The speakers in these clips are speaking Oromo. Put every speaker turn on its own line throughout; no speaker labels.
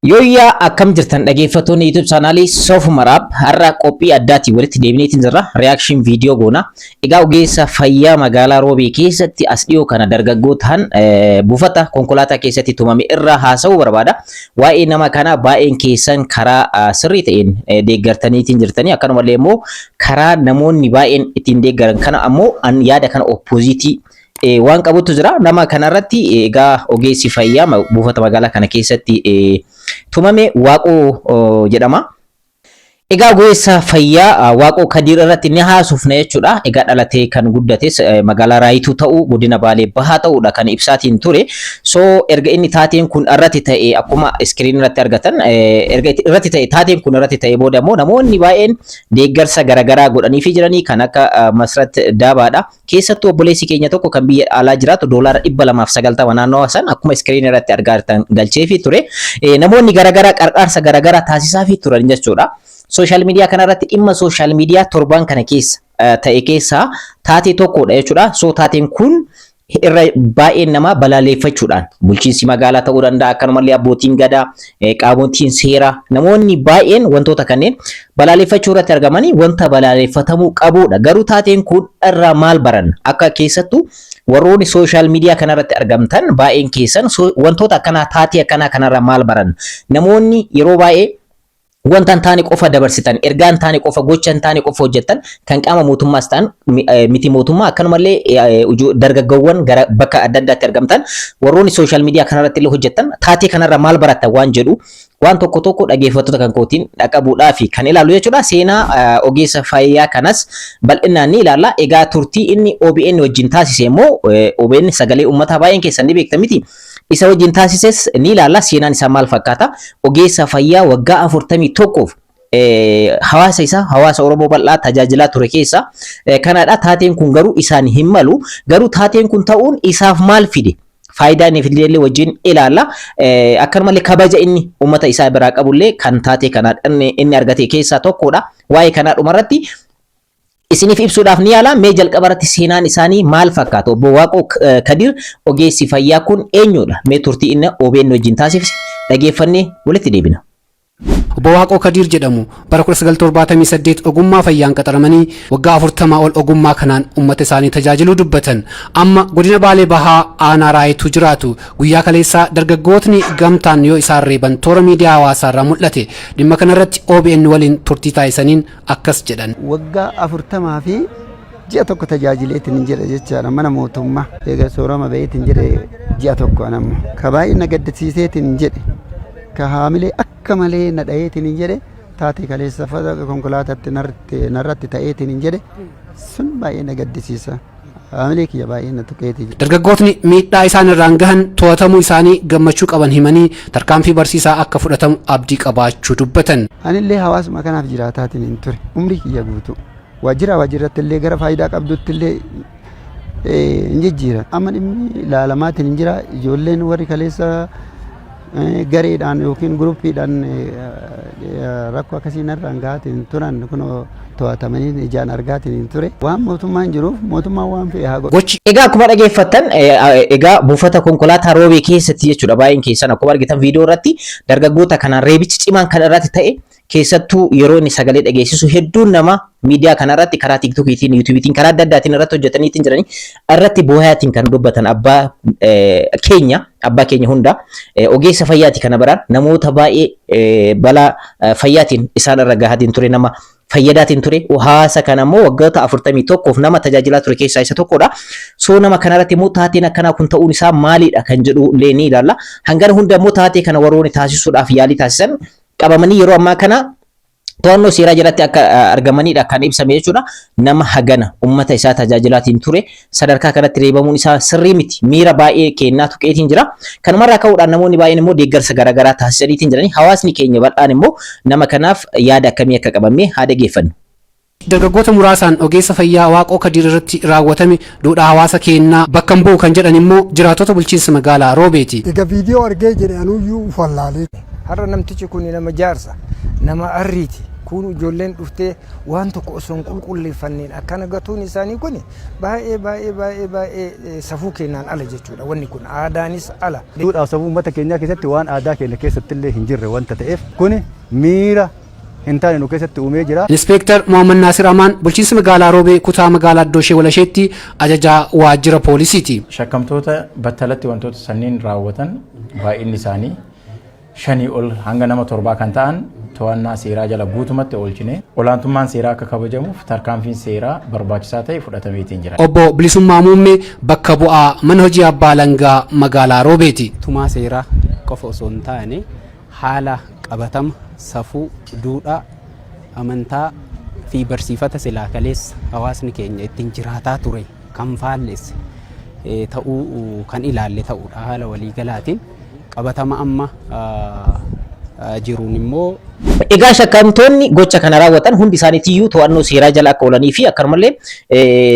Yooyyaa, akkam jirtan dhaggeeffattoonni YouTube chaanaalii Sof Maraab? Har'a qophii addaatiin walitti deebineetiin jirra. Reaction video goona. Egaa ogeessa fayyaa magaalaa Roobee keessatti as dhiyoo kana dargaggootaan buufata konkolaataa keessatti tumame irraa haasa'uu barbaada. Waa'ee nama kanaa baay'een keessan karaa sirrii ta'een deeggartaniitiin jirtanii, akkanumallee immoo karaa namoonni baay'een ittiin deeggaran kana ammoo an yaada kana opposite waan qabutu jira. Nama kanarratti egaa ogeessi fayyaa buufata magaalaa kana keessatti tumame Waaqoo jedhama. Egaa ogeessa fayyaa Waaqoo Kadiir irratti ni haasofna jechuudha. Egaa dhalatee kan guddates magaalaa Raayituu ta'uu, godina Baalee Bahaa ta'uudha kan ibsaatiin ture. So erga inni taateen kun irratti ta'e, akkuma screen irratti argatan, erga irratti ta'e, taateen kun irratti ta'e booda immoo namoonni baay'een deeggarsa garaagaraa godhaniifii jiranii, kan akka Masrat Daabaadha. Keessattuu obboleessi keenya tokko kan biyya alaa jiraatu $290 naannoo san akkuma screen irratti argaa jirtan galcheefii ture. Namoonni garaagaraa qarqaarsa garaagaraa taasisaafii turan jechuudha. Social media kanarratti dhimma social media torban kana keessa ta'e keessaa taatee tokkodha jechuudha. So taateen kun irra baay'een namaa balaaleffachuudhaan, bulchiinsi magaalaa ta'uu danda'a, akkanumallee abbootiin gadaa, qaamotiin seeraa, namoonni baay'een wantoota kanneen balaaleffachuu irratti argamanii wanta balaaleffatamuu qabudha. Garuu taateen kun irraa maal baranna? Akka keessattuu warroonni social media kanarratti argamtan baay'een keessan wantoota akkanaa, taatee akkanaa kanarraa maal baranna? Namoonni yeroo baay'ee wanta hin taane qofa dabarsitan, ergaa hin taane qofa, gocha hin taane qofa hojjettan, kan qaama mootummaas ta'an miti mootummaa, akkanumallee dargaggoowwan gara bakka adda addaatti argamtan, warroonni social media kanarratti illee hojjettan, taatee kanarraa maal barattan waan jedhu waan tokko tokko dhaggeeffattoota kan kootiin dhaqabuudhaa fi kan ilaalu jechuudha. Seenaa ogeessa fayyaa kanas bal'inaan ni ilaalla. Egaa turtii inni OBN wajjin taasise immoo, OBN sagalee uummataa baay'een keessan ni beekta miti. Isa wajjin taasises ni ilaalla. Seenaan isaa maal fakkaata? Ogeessa fayyaa waggaa 41f hawaasa isaa, hawaasa Oromoo bal'aa tajaajilaa ture keessa kanadha. Taateen kun garuu isaan hin malu. Garuu taateen kun ta'uun isaaf maal fide? Faayidaa inni fidellee wajjin ilaalla. Akkanumallee kabaja inni uummata isaa biraa qabullee kan taatee kana inni argate keessaa tokkodha. Waa'ee kanaa dhumarratti isiniif ibsuudhaaf ni yaala. Mee jalqaba irratti seenaan isaanii maal fakkaata? Obbo Waaqoo Kadir ogeessi fayyaa kun eenyudha? Mee turtii inni OBN wajjin taasise dhageeffannee walitti deebina.
Obbo Waaqoo Kadiir jedhamu. Bara 1978 ogummaa fayyaan qaxaramanii waggaa 40 ol ogummaa kanaan uummata isaanii tajaajiluu dubbatan. Amma godina Baalee Bahaa aanaa Raayituu jiraatu. Guyyaa kaleessaa dargaggootni gamtaan yoo isaan reeban toora miidiyaa hawaasaa irraa mul'ate. Dhimma kanarratti OBN waliin turtii taasisaniin akkas jedhan.
Waggaa 40 fi ji'a 1 tajaajileetiin hin jedhe jechaadha mana mootummaa. Egaa soorama baheetiin jedhe ji'a 1 anamma. Ka baay'ee na gaddisiiseetiin hin jedhe. Ka haamilee akka malee na dhaheetiin hin jedhe, taatee kaleessa konkolaataatti narratti ta'eetiin hin jedhe sun baay'ee na gaddisiisa. Haamilee kiyya baay'ee na tuqeeti.
Dargaggootni miidhaa isaan irraan gahan to'atamuu isaanii gammachuu qaban himanii, tarkaanfii barsiisaa akka fudhatamu abdii qabaachuu dubbatan.
Anillee hawaasuma kanaaf jiraataatiin hin ture umrii kiyya guutuu. Waajjira waajjiratti illee gara faayidaa qabdutti illee hin jijjiiran. Amma dhimmi ilaalamaatiin hin jira. Ijoolleen warri kaleessa gareedhaan yookiin guruppiidhaan rakkoo akkasii narraan gahaatiin turan kunoo to'atamanii ijaan argaatiin hin ture. Waan mootummaan jiruuf mootummaan waan fe'e haa godhu.
Gochi
Egaa akkuma dhageeffattan, egaa buufata konkolaataa Roobee keessatti jechuudha, baay'een keessan akkuma argitan viidiyoo irratti dargaggoota kanaan reebichi cimaan kan irratti ta'e. Keessattuu yeroo inni sagalee dhageessisu hedduun nama miidiyaa kanarratti karaa TikTokiitiin, YouTubeiitiin, karaa adda addaatiin irratti hojjetaniitiin jiranii irratti booyaatiin kan dubbatan. Abbaa keenya hunda ogeessa fayyaati kana biraan namoota baay'ee balaa fayyaatiin isaan irra gahaatiin ture, nama fayyadaatiin ture. Hawaasa kana immoo waggoota 41f nama tajaajilaa ture keessaa isa tokkodha. So nama kanarratti immoo taateen akkanaa kun ta'uun isaa maalidha kan jedhu illee ni ilaalla. Hangana hunda immoo taatee kana warroonni taasisuudhaaf yaalii taasisan qabamanii yeroo ammaa kana to'annoo seeraa jalatti akka argamanidha kan ibsame jechuudha. Nama hagana uummata isaa tajaajilaatiin ture sadarkaa kanatti reebamuun isaa sirrii miti. Miira baay'ee kennaa tuqeetiin jira. Kanumarraa ka'uudhaan namoonni baay'een immoo deeggarsa garaagaraa taasisaniitiin jiranii. Hawaasni keenya bal'aan immoo nama kanaaf yaada akkamii akka qabamee haa dhageeffannu.
Dargaggoota muraasaan ogeessa fayyaa Waaqoo Kadiir irratti raawwatame duudhaa hawaasa keenyaa bakka hin bu'u kan jedhan immoo jiraattota bulchiinsa magaalaa Roobeeti.
Egaa viidiyoo argee jedhe anuyyuu wallaalee.
Har'a namtichi kun nama jaarsa, nama arriiti.
Kun ijoolleen dhuftee waan tokko osoo hin qulqulleeffanneen akkana gatuun isaanii kun baay'ee baay'ee baay'ee baay'ee safuu keenyaan ala jechuudha. Wanni kun aadaanis ala.
Duudhaa safuu uummata keenyaa keessatti waan aadaa keenya keessatti illee hin jirre wanta ta'eef kuni miira hin taane nu keessatti uumee jira.
Inspeektar Mohaammed Naasir Amaan bulchiinsa magaalaa Roobee kutaa magaalaa Addooshee Walasheetti ajajaa waajjira poolisiiti.
Shakkamtoota battalatti wantoota sanniin raawwatan baay'inni isaanii 5 ol hanga nama 7 kan ta'an to'annaa seeraa jala guutumatti oolchine olaantummaan seeraa akka kabajamuuf tarkaanfiin seeraa barbaachisaa ta'e fudhatameetiin jira.
Obbo Bilisummaa Muummee bakka bu'aa mana hojii abbaa alangaa magaalaa Roobeeti.
Tumaa seeraa qofa osoo hin taane haala qabatama safuu, duudhaa, amantaa fi barsiifata silaa kaleessa hawaasni keenya ittiin jiraataa ture kan faallesse ta'uu kan ilaalle ta'uudha haala waliigalaatiin. Qabatama amma jiruun immoo.
Egaa shakkamtoonni gocha kana raawwatan hundi isaaniitiyyuu to'annoo seeraa jala akka oolanii fi akkanumallee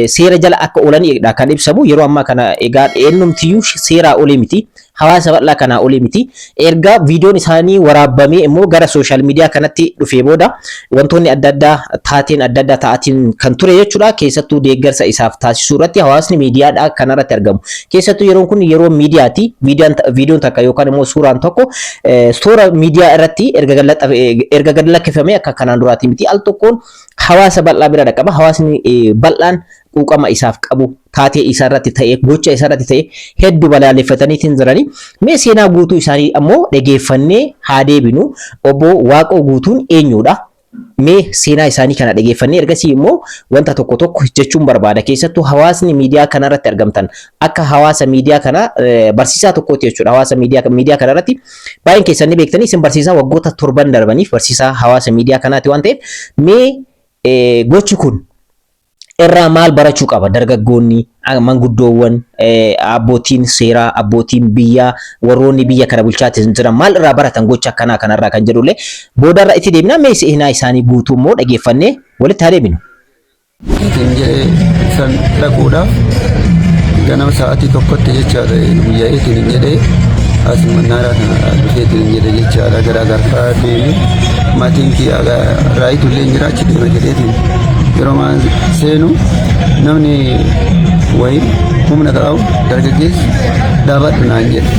seera jala akka oolanidha kan ibsamu. Yeroo ammaa kana egaa eenyumtiyyuu seeraa olii miti. Hawaasa bal'aa kanaa olii miti. Erga viidiyoon isaanii waraabamee immoo gara social media kanatti dhufee booda wantoonni adda addaa taateen adda addaa ta'atiin kan ture jechuudha. Keessattuu deeggarsa isaaf taasisuu irratti hawaasni miidiyaadha kanarratti argamu. Keessattuu yeroon kun yeroo miidiyaati. Viidiyoon takka yookaan immoo suuraan tokko toora miidiyaa irratti erga gad lakkifamee akka kanaan duraati miti. Al tokkoon hawaasa bal'aa bira dhaqqaba. Hawaasni bal'aan quuqama isaaf qabu taatee isaa irratti ta'e gocha isaa irratti ta'e hedduu balaaleffataniitiin jirani. Mee seenaa guutuu isaanii ammoo dhageeffannee haa deebinu. Obbo Waaqoo Guutuun eenyudha? Mee seenaa isaanii kana dhageeffannee ergasii immoo wanta tokko tokko jechuun barbaada. Keessattuu hawaasni miidiyaa kana irratti argamtan akka hawaasa miidiyaa kana barsiisaa tokkooti jechuudha. Hawaasa miidiyaa kana irratti baay'een keessan ni beektanii isin barsiisaa waggoota torban darbaniif barsiisaa hawaasa miidiyaa kanaati waan ta'eef mee gochi kun irraa maal barachuu qaba dargaggoonni, manguddoowwan, abbootiin seeraa, abbootiin biyyaa, warroonni biyya kana bulchaatii jiran maal irraa baratan gocha akkanaa kanarraa kan jedhullee boodarra itti deebina. Mee seenaa isaanii guutuu immoo dhageeffannee walitti haa deebinu.
Ittiin jedhee san dhaquudhaaf ganama sa'aatii 1tti jechaadha guyyaa ittiin jedhee as mannaaraa kana dhufeetiin jedhe jechaadha gara garfaa deemee maatiin kiyya raayitu illee jira achi deema jedheetiin yeroo maan seenu namni wayii humna qabu dargaggeessi dhaabadhu naan jedhe.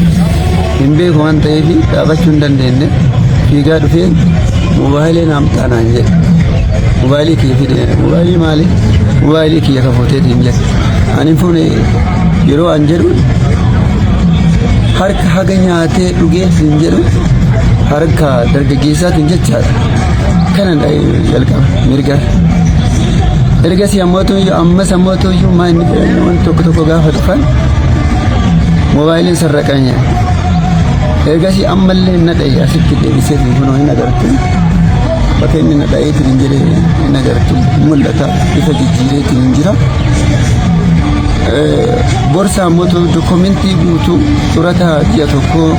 Hin beeku waan ta'eef dhaabachuu hin dandeenye fiigaa dhufee moobaayilii naam naan jedhe. Moobaayilii kiyya fide moobaayilii maali? Moobaayilii kiyya kafuuteetiin jedhe. Ani fuune yeroo an jedhu harka haga nyaatee dhugee hin jedhu harka dargaggeessaatiin jechaadha. Kana jalqaba mirga. Ergasii ammoo ammas ammoo maa inni wanti tokko tokko gaafa dhufan moobaayiliin sarraqanya. Ergasii ammallee na dhaye asitti deebisee kunoo hin agartu. Bakka inni na dhayeetiin hin jedhe hin agartu mul'ata bifa jijjiireetiin hin jira. Borsa ammoo dokumentii guutuu xurata ji'a tokkoo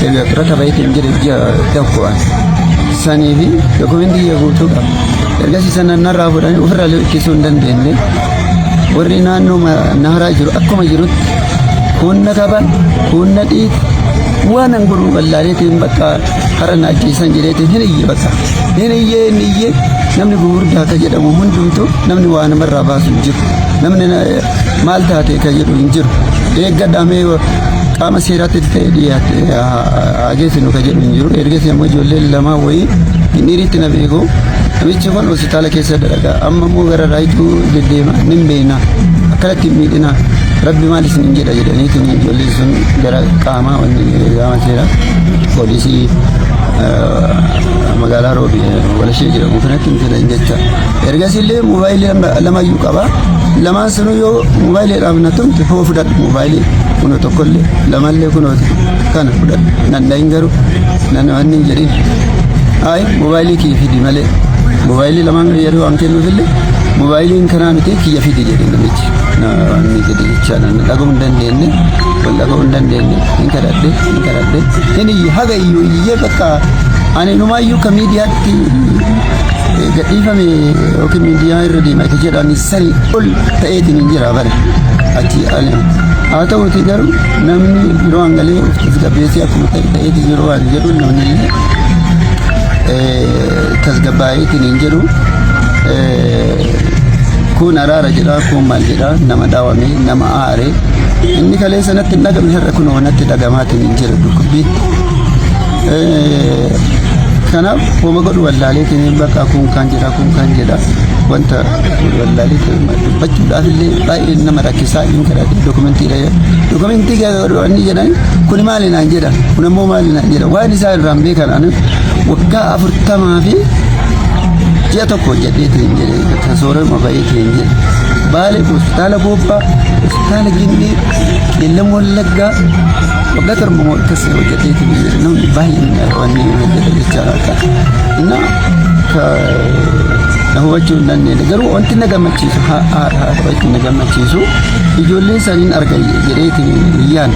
erga xurata baheetiin hin jedhe ji'a tokko sanii fi dokumentii guutuu qaba. Ergasii sana narraa fuudhanii ofirraa ittisuu hin dandeenye. Warri naannoo naaraa jiru akkuma jirutti humna qaban humna dhiiti waan an godhu wallaaleetiin bakka hara na ajjeesan jedheetiin hin iyye bakka hin iyyee hin iyyee namni gugurdaa ka jedhamu hundumtu namni waa namarraa baasu hin jiru namni maal taate ka jedhu hin jiru eeggadhamee qaama seeraatti ta'e dhiyaate haa geessinu ka jedhu hin jiru ergasii ammoo ijoolleen lamaa wayii hin dhiiritti na beeku namichi kun hospitaala keessa dalagaa amma immoo gara raayituu deddeema nin beekna akkanatti hin miidhina rabbi maal isin hin jedha jedhaniitiin ijoolleen sun gara qaamaa wanni qaama seeraa poolisii magaalaa Roobi Walashee jedhamu kanatti hin fidan jecha. Ergasii illee moobaayilii lamayyuu qaba. Lamaan sunuu yoo moobaayiliidhaaf na tumte hoo fudhadhu moobaayilii kunoo tokkollee lamallee kunooti kana fudhadhu nan dhahin garuu nan wanni hin jedhin. Ayi moobaayilii kiyya fidi malee moobaayilii lamaan yeroo an kennuufillee moobaayiliin kanaa miti kiyya fidi jedhe namichi. Wanni jedhe jecha nan dhaga'uu hin dandeenye wal dhaga'uu hin dandeenye hin kadhadhe hin kadhadhe hin iyye haga iyyuu iyyee bakka ani numaayyuu ka miidiyaatti gadhiifame yookiin miidiyaa irra deema isa jedhan sanii ol ta'eetiin hin jira bare achi ale haa ta'uti garuu namni yeroo hangalee of tasgabbeessee akkuma ta'e ta'eeti yeroo ani jedhu namni illee Tasgabbaa'eetiin hin jedhu. Kun araara jedha, kun maal jedha, nama dhaawame, nama aare. Inni kaleessa natti hin dhagamne, har'a kun natti dhagamaatiin hin jira dhukkubbiin. Kanaaf homa godhu wallaaleetiin, bakka kun kan jedha, kun kan jedha, wanta wallaaleetiin dubbachuudhaaf illee baay'ee nama rakkisaa. Hin kadhate dokumentii, dokumentii inni jedhan kun maali naan jedha, kun ammoo maali naan jedha. Waan isaa irraan beekan, ani waggaa 40 fi ji'a 1 hojjedheetiin jedhe, kan soorama baheetiin jedhe. Baalee, hospitaala Goobbaa, hospitaala Gindii, Qeellam Wallaggaa waggaa 7 moo akkas hojjedheetiin jedhe. Namni baay'een wanni hojjeta jechaadha akka na na hubachuu hin dandeenye. Garuu wanti na gammachiisu, haa wanti na gammachiisu, ijoollee isaaniin arga jedheetiin hiyyaan.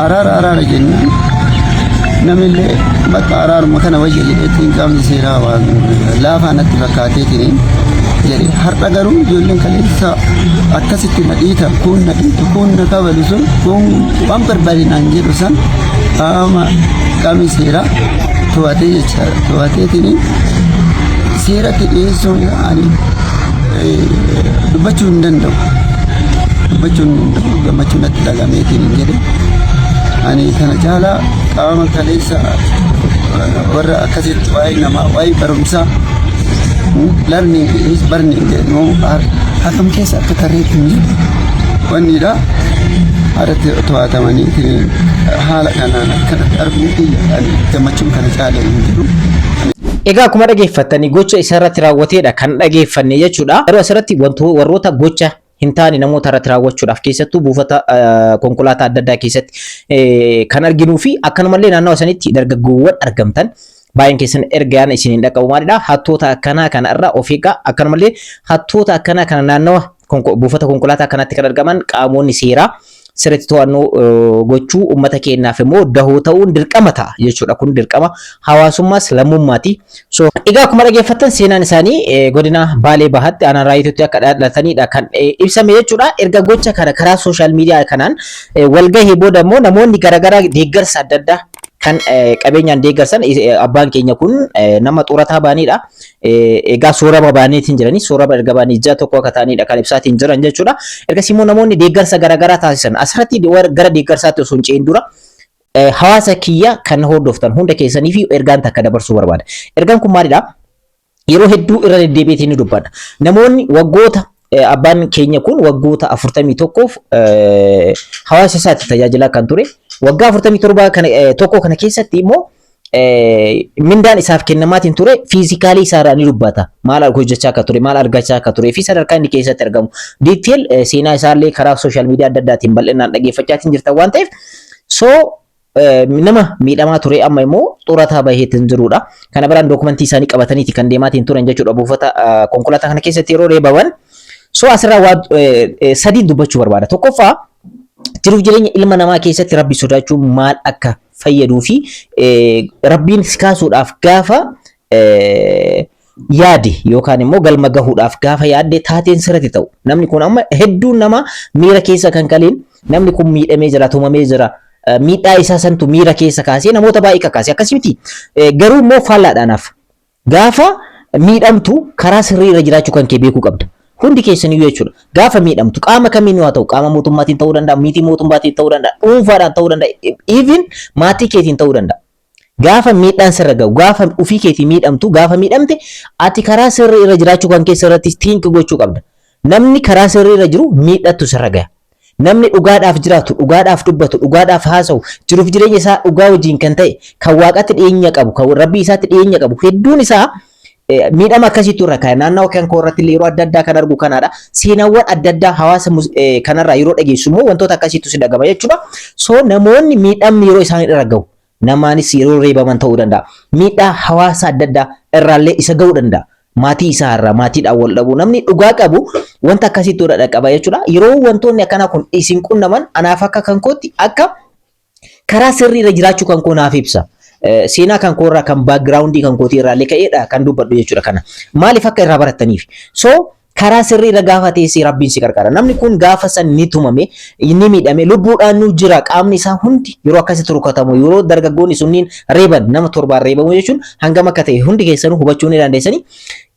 Araara araara jennaan namillee bakka araaruma kana wayya jedheetiin, qaamni seeraa waan laafaa natti fakkaateetiin jedhe. Har'a garuu ijoolleen kaleessa akkasitti na dhiita, kun na dhiitu, kun na kabalu sun, kun waan barbaade naan jedhu san, qaamni seeraa to'atee jechaadha. To'ateetiin seeratti dhiyeessuun ani dubbachuu hin danda'u. Dubbachuu hin danda'u, gammachuu natti dhagameetiin hin jedhe. Ani kana caalaa qaama kaleessa warra akkasitti waa'ee namaa, waa'ee barumsaa, learning is burning jedhu, akkam keessa akka tarreetti hin jiru. Wannidha. Haadhatti to'atamanii haala kanaan akkanatti arguu gammachuun kana caalee hin jiru.
Egaa akkuma dhageeffattanii, gocha isarratti raawwateedha kan dhageeffanne jechuudha. Garuu asirratti warroota gocha hin taane namoota irratti raawwachuudhaaf, keessattuu buufata konkolaataa adda addaa keessatti kan arginuu fi akkanumallee naannawa sanitti dargaggoowwan argamtan baay'een keessan ergaan isin hin dhaqqabu maalidha? Hattoota akkanaa kana irraa of eegaa. Akkanumallee hattoota akkanaa kana naannawa buufata konkolaataa kanatti kan argaman qaamonni seeraa sirriitti to'annoo gochuu, uummata keenyaaf immoo dahoo ta'uun dirqama ta'a jechuudha. Kun dirqama hawaasummaas lammummaati. So egaa akkuma dhageeffattan, seenaan isaanii godina Baalee Bahaatti aanaa Raayituutti akka dhalatanidha kan ibsame jechuudha. Erga gocha kana karaa social media kanaan walgahii booda immoo namoonni garaagaraa deeggarsa adda addaa kan qabeenyaan deeggarsan, abbaan keenya kun nama xurataa baanidha. Egaa soorama baaniitiin jiranii, soorama erga baanii ji'a 1 akka ta'anidha kan ibsaatiin jiran jechuudha. Ergasii immoo namoonni deeggarsa garaagaraa taasisan. Asirratti gara deeggarsaatti osoo hin ce'in dura, hawaasa kiyya kan hordoftan hunda keessanii fi ergaan takka dabarsuu barbaada. Ergaan kun maalidha? Yeroo hedduu irra deddeebiitiin ni dubbadha. Namoonni waggoota, abbaan keenya kun waggoota 41f hawaasa isaatti tajaajilaa kan ture. Waggaa 47 kana tokko kana keessatti immoo mindaan isaaf kennamaatiin ture physically isaarraa ni dubbata. Maal hojjechaa akka ture, maal argachaa akka turee fi sadarkaa inni keessatti argamu. Detail seenaa isaallee karaa social media adda addaatiin bal'inaan dhageeffachaatiin jirtan waan ta'eef, so nama miidhamaa ture amma immoo xurataa baheetiin jirudha. Kana biraan dookumentii isaanii qabataniiti kan deemaatiin turan jechuudha buufata konkolaataa kana keessatti yeroo reebaman. So asirraa waa sadiin dubbachuu barbaada. Tokkoffaa, jiruuf jireenya ilma namaa keessatti rabbi sodaachuun maal akka fayyaduu fi rabbiin si kaasuudhaaf gaafa yaade yookaan immoo galma gahuudhaaf gaafa yaadde taateen sirriitti ta'u. Namni kun amma hedduun nama miira keessa kan kaleen, namni kun miidhamee jira, tumamee jira. Miidhaa isaa santu miira keessa kaasee namoota baay'ee kakaase, akkasii miti. Garuu immoo faallaadhaanaaf gaafa miidhamtu karaa sirrii irra jiraachuu kan kee beekuu qabda. Hundi keessaniyyuu jechuudha. Gaafa miidhamtu qaama kamiinuu haa ta'u, qaama mootummaatiin ta'uu danda'a, miitii mootummaatiin ta'uu danda'a, dhuunfaadhaan ta'uu danda'a, even maatii keetiin ta'uu danda'a. Gaafa miidhaan sirra gahu, gaafa ofii keetii miidhamtu, gaafa miidhamte ati karaa sirrii irra jiraachuu kan keessa irratti think gochuu qabda. Namni karaa sirrii irra jiru miidhattu sirra gaha. Namni dhugaadhaaf jiraatu, dhugaadhaaf dubbatu, dhugaadhaaf haasa'u, jiruuf jireenya isaa dhugaa wajjin kan ta'e, kan waaqatti dhiyeenya qabu, kan rabbii isaatti dhiyeenya qabu, hedduun isaa miidhama akkasiitu irra kaa'e. Naannawa kan koo irratti illee yeroo adda addaa kan argu kanaadha. Seenaawwan adda addaa hawaasa kanarraa yeroo dhageessu immoo wantoota akkasiitu si dhagama jechuudha. So namoonni miidhamni yeroo isaan irra gahu, namaanis yeroo reebaman ta'uu danda'a. Miidhaa hawaasa adda addaa irraallee isa gahuu danda'a. Maatii isaa irraa, maatiidhaan wal dhabuu, namni dhugaa qabu wanta akkasiitu irra dhaqqaba jechuudha. Yeroo wantoonni akkanaa kun isin qunnaman, anaaf akka kan kootti akka karaa sirrii irra jiraachuu kan koo naaf ibsa. Seenaa kan koo irraa, kan background kan kootii irraa illee ka'eedha kan dubbadhu jechuudha kana. Maaliif akka irraa barattaniif. So Karaa sirrii irra gaafa teessee Rabbiin si qarqara. Namni kun gaafa san ni tumame, ni miidhame, lubbuudhaan nu jira. Qaamni isaa hundi yeroo akkasitti rukatamu, yeroo dargaggoonni sunniin reeban, nama torbaan reebamu jechuun hangam akka ta'e hundi keessanuu hubachuu ni dandeessanii.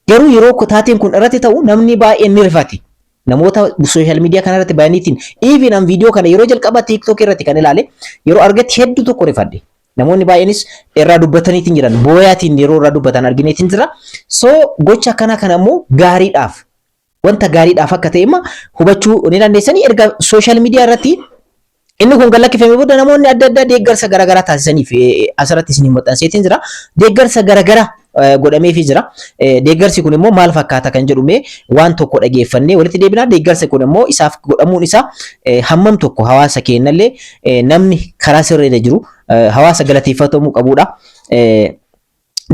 Garuu yeroo taateen kun irratti ta'u namni baay'een ni rifate. Namoota social media kana irratti bayaniitiin, even an viidiyoo kana yeroo jalqaba TikTok irratti kan ilaale, yeroo argatti hedduu tokko rifadhe. Namoonni baay'eenis irraa dubbataniitiin jiran, booyaatiin yeroo irraa dubbatan argineetiin jira. So gocha akkana kana immoo gaariidhaaf, wanta gaariidhaaf akka ta'e immoo hubachuu ni dandeessanii. Erga social media irratti inni kun gad lakkifame booda namoonni adda addaa deeggarsa garaagaraa taasisaniif asirratti isin maxxanseetiin jira. Deeggarsa garaagaraa godhameefii jira. Deeggarsi kun immoo maal fakkaata kan jedhume waan tokko dhageeffannee walitti deebinaa. Deeggarsi kun immoo isaaf godhamuun isaa hammam tokko hawaasa keenyallee namni karaa sirriirra jiru hawaasa galateeffatamuu qabudha.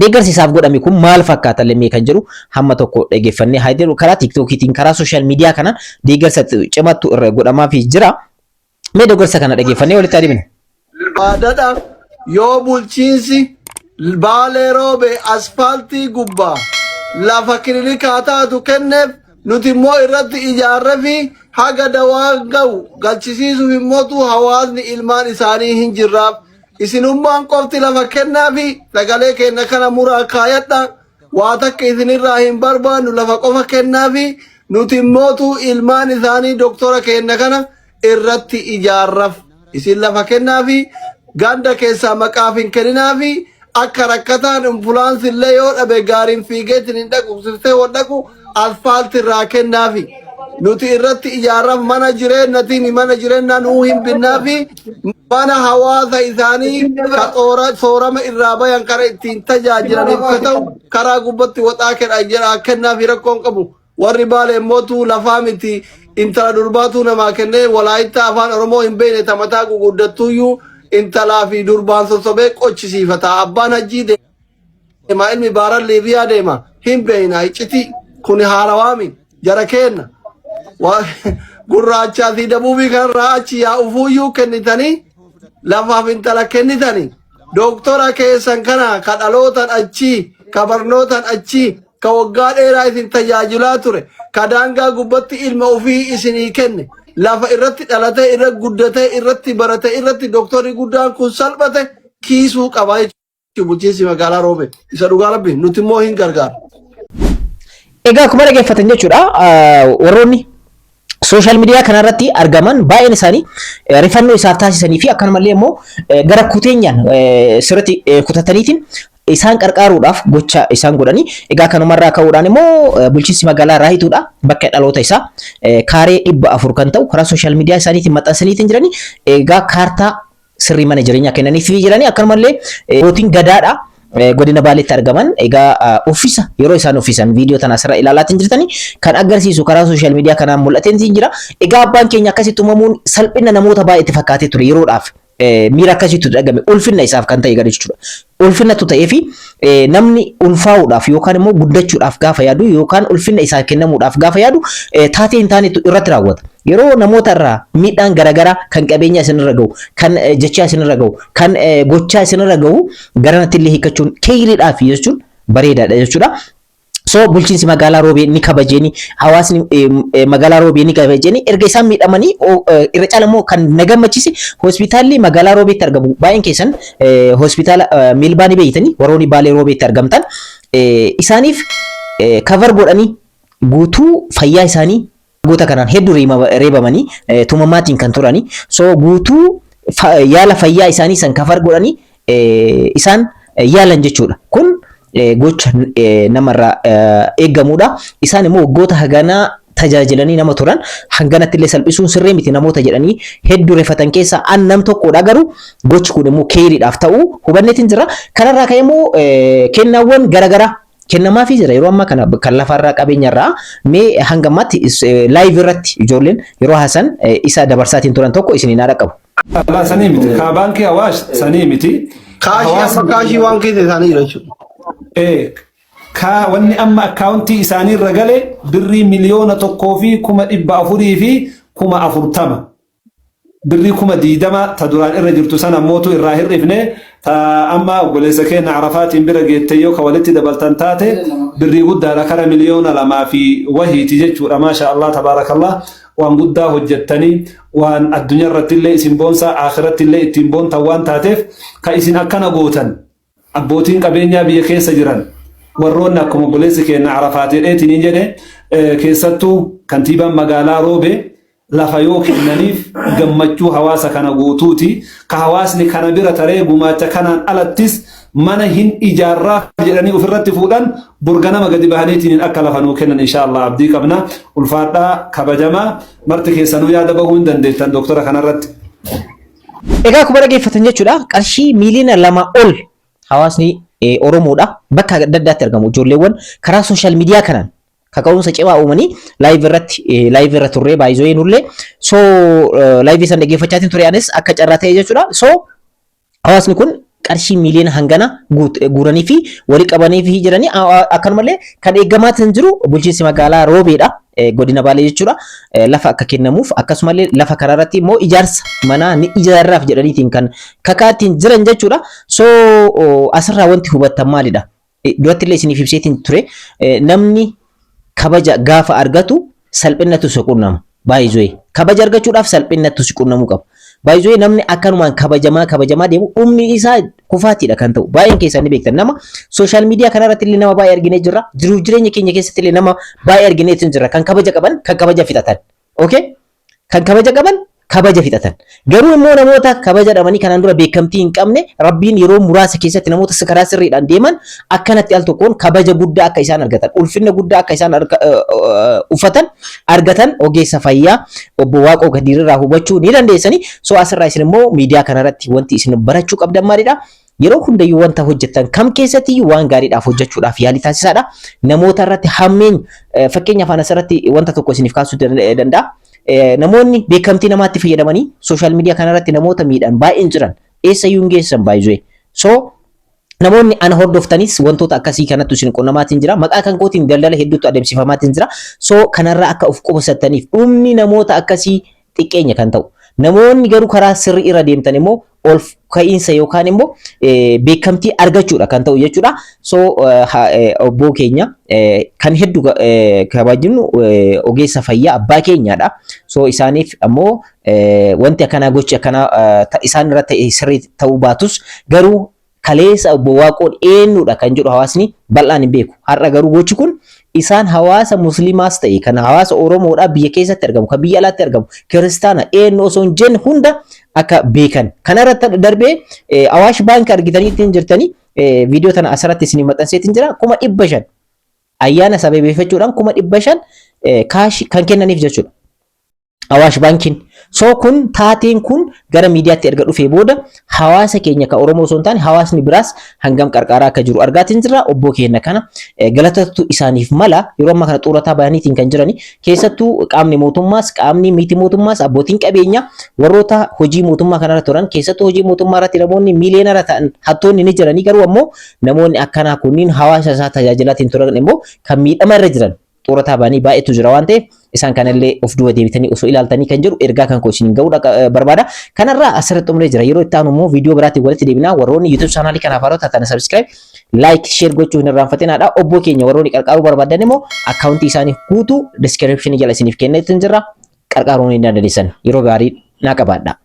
Deeggarsi isaaf godhame kun maal fakkaata lemmee kan jedhu hamma tokko dhageeffannee haa jedhu. Karaa TikTokiitiin, karaa social media kanaan deeggarsa cimattu irra godhamaafii jira. Mee deeggarsa kana dhageeffannee walitti adeemna.
Baadadha yoo bulchiinsi Baalee Roobe asfaaltii gubbaa lafa kilinikaa taatu kenneef, nuti immoo irratti ijaarre fi haga dawaa ga'u galchisiisuuf immootu hawaasni ilmaan isaanii hin jirraaf. Isinummaan qofti lafa kennaa fi sagalee kenna kana muraa kaayadha. Waa takka isinirraa hin barbaannu, lafa qofa kennaa fi nuti immootu ilmaan isaanii doktora kenna kana irratti ijaarraf. Isin lafa kennaa fi ganda keessaa maqaaf hin kenninaa fi akka rakkataan ambulance illee yoo dhabe gaariin fiigeetiin hin dhaqu, siftee wal dhaqu, asfaalti irraa kennaafi. Nuti irratti ijaarraf. Mana jireenyatiin mana jireenyaa nuu hin binnaa fi mana hawaasa isaanii ka soorama irraa bayan kara ittiin tajaajilaniif ka ta'u karaa gubbatti waxaa kenna jedha kennaa fi rakkoon qabu. Warri Baale immootu lafaa miti, intala durbaatu namaa kennee, Walaayittaa afaan Oromoo hin beekne tamataa guguddattuyyuu intalaa fi durbaan sossobee qochisiifata. Abbaan hajjii deema, ilmi baaran Liibiyaa deema, hin beekna. Icciti kun haarawaami jara keenna. Gurraachaa fi dabuubii kanarraa achi yaa ufuuyyuu kennitanii lafaaf intala kennitanii dooktora keessan kana ka dhalootan achii, ka barnootan achii, ka waggaa dheeraa isin tajaajilaa ture, ka daangaa gubbatti ilma ofii isinii kenne, lafa irratti dhalatee, irra guddatee, irratti baratee, irratti dooktorri guddaan kun salphate kiisuu qaba jechuudha. Bulchiinsi magaalaa Roobe isa dhugaa Rabbi nuti immoo hin gargaaru.
Egaa akkuma dhageeffatan jechuudha, warroonni social media kanarratti argaman baay'een isaanii rifannoo isaaf taasisanii fi akkanumallee immoo gara kuteenyaan sirriitti kutataniitiin isaan qarqaaruudhaaf gocha isaan godhanii. Egaa kanumarraa ka'uudhaan immoo bulchiinsi magaalaa Raahituudha bakka dhaloota isaa kaaree 400 kan ta'u karaa social media isaaniitiin maxxansaniitiin jiranii. Egaa kaartaa sirrii mana jireenyaa kennaniif jiranii, akkanumallee abbootiin gadaadha godina Baaleetti argaman egaa uffisa yeroo isaan uffisan viidiyoo tana asirra ilaalaatiin jirtanii kan agarsiisu karaa social media kanaan mul'ateen jira. Egaa abbaan keenya akkasitti uumamuun salphina namoota baay'eetti fakkaatee ture yeroodhaaf. Miira akkasiitu dhagame, ulfinna isaaf kan ta'e gadi jechuudha. Ulfinnatu ta'ee fi namni ulfaa'uudhaaf yookaan immoo guddachuudhaaf gaafa yaadu yookaan ulfinna isaaf kennamuudhaaf gaafa yaadu taatee hin taanetu irratti raawwata. Yeroo namoota irraa miidhaan garaagaraa kan qabeenya isinirra gahu, kan jechaa isinirra gahu, kan gochaa isinirra gahu garanatti illee hiikkachuun keeyriidhaaf jechuun bareedaadha jechuudha. So bulchiinsi magaalaa Roobee ni kabajeeni, hawaasni magaalaa Roobee ni kabajeeni. Erga isaan miidhamanii irra caala immoo kan na gammachiise hospitaalli magaalaa Roobeetti argamu, baay'een keessan hospitaala Miilbaa ni beeytanii, warroonni Baalee Roobeetti argamtan, isaaniif cover godhanii guutuu fayyaa isaanii goota kanaan hedduu reebamanii tumamaatiin kan turani. So guutuu yaala fayyaa isaanii san cover godhanii isaan yaalan jechuudha. Kun gocha namarraa eeggamudha. Isaan immoo waggoota haganaa tajaajilanii nama turan hanganatti illee salphisuun sirrii miti namoota jedhanii hedduu rifatan keessaa an nam tokkodha. Garuu gochi kun immoo keeriidhaaf ta'uu hubanneetiin jira. Kanarraa ka'ee immoo kennaawwan garaagaraa kennamaafii jira yeroo ammaa kana kan lafarraa, qabeenyarraa. Mee hanga ammaatti live irratti ijoolleen yeroo haasan isa dabarsaatiin turan tokko isiniin haadha qabu.
Alaa sanii miti. Kaa baankii Awaash sanii miti.
Cash amma cash waan keessa isaanii jira jechuudha.
Kaa wanni amma akkaawuntii isaanii irra gale birrii 1,440,000. Birrii 20,000 ta duraan irra jirtu san ammootu irraa hir'ifne, ta amma obboleessa keenya Arafaatiin bira geette yoo ka walitti dabaltan taate birrii guddaadha, kara 2 million fi wahiiti jechuudha. Maasha Allah, tabaarakallah. Waan guddaa hojjettanii, waan addunyaa irratti illee isin boonsaa, akhiratti illee ittiin boontan waan taateef, ka isin akkana gootan abbootiin qabeenyaa biyya keessa jiran, warroonni akkuma obboleessi keenya Arafaat jedheetiin jedhe, keessattuu kantiibaan magaalaa Roobee lafa yoo kennaniif gammachuu hawaasa kana guutuuti. Ka hawaasni kana bira taree gumaacha kanaan alattis mana hin ijaarraaf jedhanii ofirratti fuudhan, burganama gadi bahaniitiin akka lafa nuu kennan insha Allah abdii qabna. Ulfaadhaa, kabajamaa, marti keessanuu yaada bahuu hin dandeettan doktora kanarratti.
Egaa akkuma dhaggeeffatan jechuudha, qarshii 2 million ol hawaasni Oromoodha bakka adda addaatti argamu, ijoolleewwan karaa social media kanaan kaka'umsa cimaa uumanii live irratti, live irra turree baay'isoo nullee, so live san dhaggeeffachaatiin ture anis akka carraa ta'e jechuudha. So hawaasni kun qarshii miiliyoona hangana guuranii fi walii qabanii fi jiranii, akkanumallee kan eeggamaatiin jiru bulchiinsi magaalaa Roobeedha, godina Baalee jechuudha, lafa akka kennamuuf, akkasumallee lafa kanarratti immoo ijaarsa manaa ni ijaarraaf jedhaniitiin kan kakaattiin jiran jechuudha. So asirraa wanti hubattan maalidha? Duratti illee isiniif ibseetiin ture, namni kabaja gaafa argatu salphinnatu si qunnama. Baay'isee kabaja argachuudhaaf salphinnatu si qunnamuu qaba. Baay'isee namni akkanumaan kabajamaa kabajamaa deemu dhumni isaa kufaatiidha kan ta'u. Baay'een keessan ni beektan, nama social media kanarratti illee nama baay'ee arginee jirra. Jiruuf jireenya keenya keessatti illee nama baay'ee arginee jirra. Kan kabaja qaban kan kabaja fixatan. Okay? Kan kabaja qaban kabaja fixatan. Garuu immoo namoota kabaja dhabanii, kanaan dura beekamtii hin qabne, Rabbiin yeroo muraasa keessatti namoota karaa sirriidhaan deeman akkanatti al tokkoon kabaja guddaa akka isaan argatan, ulfinna guddaa akka isaan uffatan argatan ogeessa fayyaa obbo Waaqoo Kadiirraa hubachuu ni dandeessani. So asirraa isin immoo miidiyaa kanarratti wanti isin barachuu qabdan maalidha? Yeroo hundayyuu wanta hojjettan kam keessatti waan gaariidhaaf hojjechuudhaaf yaalii taasisaadha. Namoota irratti hammeenya, fakkeenyaaf asirratti wanta tokko isiniif kaasuu danda'a. Namoonni beekamtii namaatti fayyadamanii social media kanarratti namoota miidhan baay'een jiran eessayyuu hin geessan baay'ee. So namoonni ana hordoftanis wantoota akkasii kanattu isin qunnamaatiin jira. Maqaa kan kootiin daldala hedduutu adeemsifamaatiin jira. So kanarraa akka of qubasattaniif, dhumni namoota akkasii xiqqeenya kan ta'u. Namoonni garuu karaa sirrii irra deemtan immoo ol ka'iinsa yookaan immoo beekamtii argachuudha kan ta'u jechuudha. So obbo keenya kan hedduu kabajnu, ogeessa fayyaa abbaa keenyaadha. So isaaniif ammoo wanti akkanaa, gochi akkanaa isaan irra ta'e sirrii ta'uu baatus, garuu kaleessa obbo Waaqoon eenyudha kan jedhu hawaasni bal'aan hin beeku. Har'a garuu gochi kun isaan hawaasa musliimaas ta'e kan hawaasa Oromoodhaa biyya keessatti argamu, kan biyya alaatti argamu, kiristaana eenyu osoo hin jenne hunda akka beekan. Kanarratti darbee Awaash Baankii argitanii ittiin jirtanii, viidiyoo tana asirratti isinii maxxanseetiin jira, 500,000 ayyaana sababeeffachuudhaan 500,000 cash kan kennaniif jechuudha. Awaash Baankiin. So kun taateen kun gara miidiyaatti erga dhufee booda hawaasa keenya kan Oromoo osoo hin taane hawaasni biraas hangam qarqaaraa akka jiru argaatiin jirra. Obbo keenya kana galatatu isaaniif mala. Yeroo ammaa kana xurataa bayaniitiin kan jirani, keessattuu qaamni mootummaas, qaamni miti mootummaas, abbootiin qabeenyaa, warroota hojii mootummaa kanarra turan, keessattuu hojii mootummaa irratti namoonni miiliyoonara ta'an hattoonni ni jiranii, garuu ammoo namoonni akkanaa kunniin hawaasa isaa tajaajilaatiin turan immoo kan miidhama irra jiran xurataa ba'anii baay'eetu jira waan ta'eef, isaan kanallee of duuba deebitanii osoo ilaaltanii kan jedhu ergaa kan koo isin ga'uu barbaada. Kanarraa asirratti xumuree jira. Yeroo itti aanu immoo viidiyoo biraatiin walitti deebinaa. Warroonni YouTube chaanaalii kanaaf haaraa taatan subscribe, like, share gochuu hin irraanfatinaadha. Obbo keenya warroonni qarqaaruu barbaadan immoo akkaawuntii isaanii guutuu description jala isiniif kenneetu jira. Qarqaaruu ni dandeessan. Yeroo gaarii naa qabaadha.